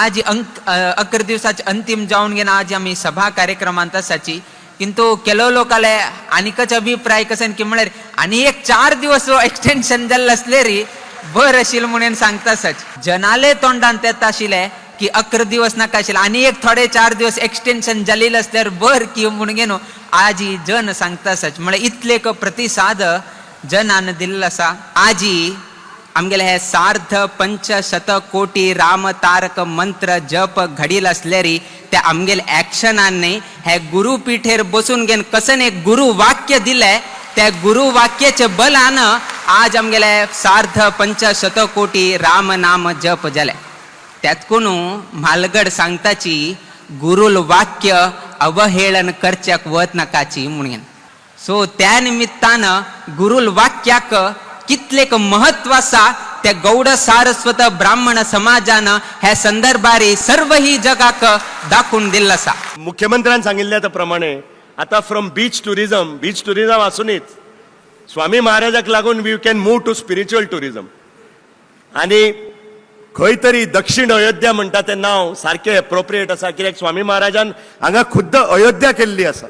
आज अंक 11 दिवसाचे अंतिम जावन घेवन आज आमी सभा कार्यक्रमांत आसाची. किंतु ಕೆಲವು लोकाले आनीकच अभिप्राय कसन की म्हळ्यार आनी एक 4 दिवस एक्सटेन्शन जाल्लें आसलें री बर आशिल्लें म्हणून सांगता सच. जनाले तोंडान येता आशिल्लें की 11 दिवस नाका आशिल्लें आनी एक थोडे 4 दिवस एक्सटेन्शन जालेलें आसल्यार बर की म्हणून घेवन आजी जन सांगता सच. म्हळ्यार इतले प्रतिसाद जनान दिल्लो आसा. आजी आमगेले हे सार्ध पंचशत कोटी राम तारक मंत्र जप घडील आसलेरी ते आमगेले ऍक्शनान न्ही हे गुरुपीठेर बसून घेवन कसन एक गुरु वाक्य दिले त्या गुरु वाक्याचे बलान आज आमगेले सार्ध पंचशत कोटी राम नाम जप जाले. त्यात कोणू म्हालगड सांगताची गुरुल वाक्य अवहेळन करच्याक वत नाकाची म्हणून. सो त्या निमित्तान गुरुल वाक्याक कितलेक महत्व आसा त्या गौड सारस्वत ब्राह्मण समाजान ह्या संदर्भारी सर्व ही जगाक दाखोवन दिल्लो आसा. मुख्यमंत्र्यान सांगिल्ल्या त्या प्रमाणे आता from beach tourism, beach tourism आसुनूच स्वामी महाराजाक लागून we can move to spiritual tourism. आनी खंय तरी दक्षिण अयोध्या म्हणटा तें नांव सारकें एप्रोप्रिएट आसा, कित्याक स्वामी महाराजान हांगा खुद्द अयोध्या केल्ली आसा.